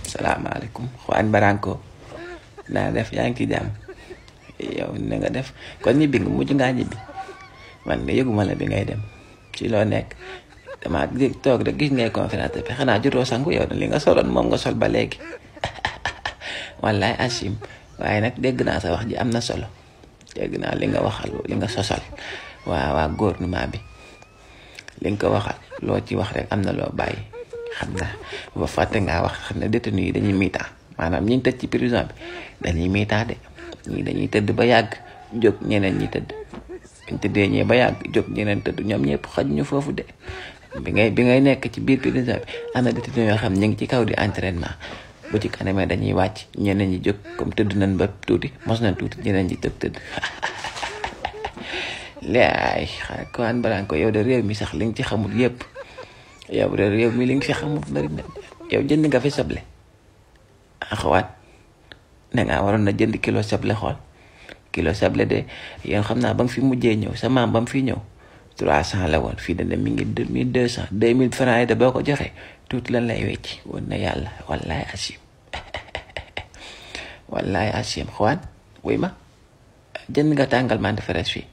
salaamaaleykum Juan Branco naa def yaa ngi ci jàmm yow na nga def kon ñibbi nga mujj ngaa ñibbi man de yëguma la bi ngay dem ci loo nekk dama toog rek gis ngay conférence bi xanaa jotoo sangu yow li nga soloon moom nga sol ba léegi wallaay asim waaye nag dégg naa sa wax ji am na solo dégg naa li nga waxal li nga sosal waa gouvernement bi li nga ko waxal loo ci wax rek am na loo bàyyi xam naa ba fàtte ngaa wax xam ne détenu yi dañuy miitaa maanaam ñi tëj ci prison bi dañuy miitaa de ñii dañuy tëdd ba yàgg jóg ñeneen ñi tëdd buñ tëddee ñee ba yàgg jóg ñeneen tëdd ñoom ñëpp xaj ñu foofu de bi ngay nekk ci biir prison bi am na détenu yoo xam ñu ngi ci kaw di entraînement bu ci kanamee dañuy wàcc ñeneen ñi jóg comme tëdd nañ ba tuuti mos nañ tuuti ñeneen ñi tëdd laay Juan Branco yow de réew mi sax li nga ci xamul yëpp yow de réew mi li nga fi xamul bari na yow jënd nga fi soble axawaat dangaa waroon na jënd kilo soble xool kilo soble de yow xam naa ba nga fi mujjee ñëw sa maam ba mu fi ñëw 300 la woon fii de mi ngi 1200 2000 francs yi de boo ko joxee tuuti lan lay wecci woon na yàlla wallaay asim wallaay asim Juan wuy ma jënd nga tàngal mante fraîche fii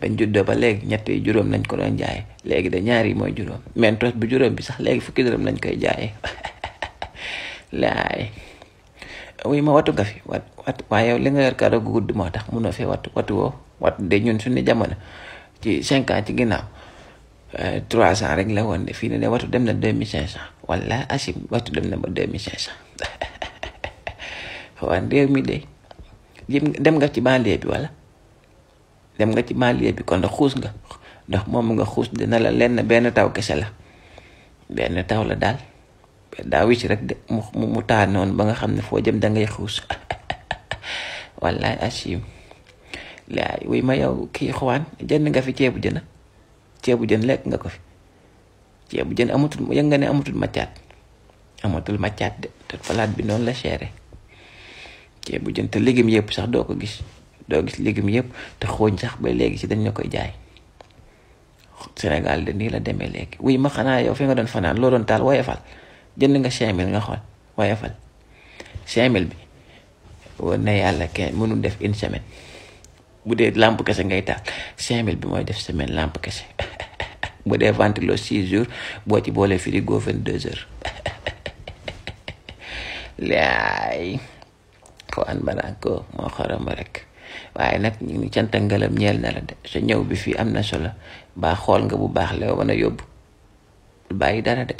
bañ juddoo ba léegi ñett yi juróom lañ ko doon jaayee léegi de ñaar yi mooy juróom mentos bu juróom bi sax léegi fukki dërëm lañ koy jaayee laay wuy ma watu nga fi wat waaye yow li nga yor kàddu gu gudd moo tax munoo fee watu woo watu de ñun suñu jamono ci 5 ans ci ginnaaw 300 rek la woon de fii ne de watu dem na 2500 wala asim watu dem na ba 2500 waan réew mi de dem nga ci banlieue bi wala dem nga ci banlieue bi kon xuus nga ndax moom nga xuus dina la lenn benn taw kese la benn taw la daal daa wicc rek de mu taa noonu ba nga xam ne foo jëm da ngay xuus wallaay asim laay wuy ma yow kii Juan jënd nga fi ceebu jën lekk nga ko fi ceebu jën amatul yëg nga ne amatul maccaat de te palaat bi noonu la chéré ceebu jën te légumes yëpp sax doo gis légumes yëpp te xooñ sax ba léegi ci dañ la koy jaay Sénégal de nii la demee léegi wuy ma xanaa yow fi nga doon fanaan loo doon taal woyofal jënd nga 5000 nga xool woyofal 5000 bi woon na yàlla kenn mënul def une semaine bu dee lampe kese ngay taal 5000 bi mooy def semaine lampe kese bu dee ventilo 6 jours boo ci boolee frigo 22 heures laay Juan Branco moo xorom rek waaye nag ñu ngi cant ngalam ñeel na la de sa ñëw bi fii am na solo ba xool nga bu baax la mën a yóbbu bàyyi dara de